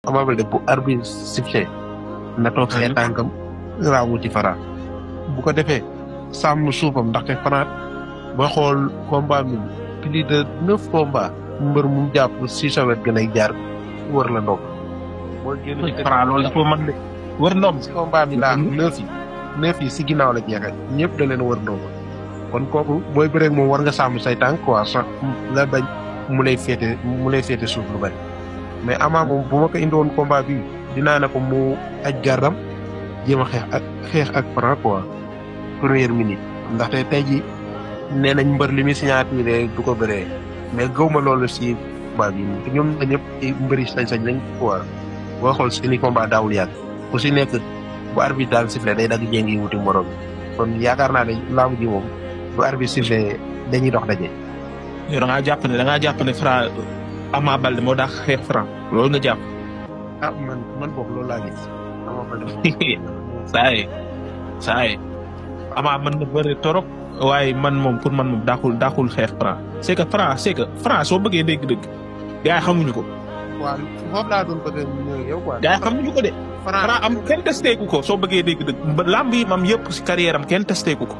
Ama Baldé bu arbitre sifflé na toog see tànkam raawu ci Franc bu ko defee sàmm suufam ndaxte Franc booy xool combat bi plus de 9 combats mbër mu jàpp si sa wet gën a jaar wër la ndox. boo génn ci Franc loolu dafa mën de wër ndoom si combat bi laa 9 yi si ginnaaw la jeexee ñëpp da leen wër ndox kon kooku booy bëreeg moom war nga sàmm say tànk quoi sax nga bañ mu lay féete suuf lu bari. mais Ama moom bu ma ko indi woon combat bi dinaa ne ko mu aj gardam jéem a xeex ak Franc quoi première minute ndaxte tey ji nee nañ mbër li muy signature du ko bëree mais gëw ma loolu si combat bi te ñoom ñëpp mbëri sañ-sañ lañ quoi boo xool seeni combat daawul yàgg ku si nekk bu arbitre daal sifflé day dagg jéngi wuti morom kon yaakaar naa ne laamu ji moom bu arbitre sifflé dañuy dox daje. yow da ngaa jàpp ne Franc Ama Baldé moo daax xeex Franc loolu nga jàpp. ah man boobu loolu laa gis. Ama Baldé saa yi Ama mën na bëri torop waaye man moom pour man moom daaxul xeex Franc c'est que Franc soo bëggee dégg-dëgg gars yi xamuñu ko. waaw foofu laa doon bëgg a ñëw yow quoi. gars yi xamuñu ko de. Franc am kenn testé ku ko soo bëggee dégg-dëgg lamb yi mam yëpp si carrière am kenn testé ku ko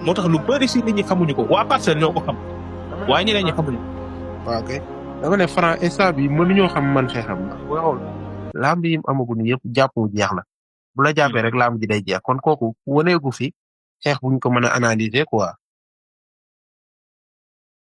moo tax lu bëri si nit ñi xamuñu ko waa Parcelles ñoo ko xam waaye ñeneen ñi xamuñu ko. waaw kay dama ne Franc instant bi mënuñoo xam man xeexam ndax booy xool lamb yi amaguñu yëpp jàpp mu jeex la bu la jàppee rek lamb ji day jeex kon kooku waneegu fi xeex buñ ko mën a analyser quoi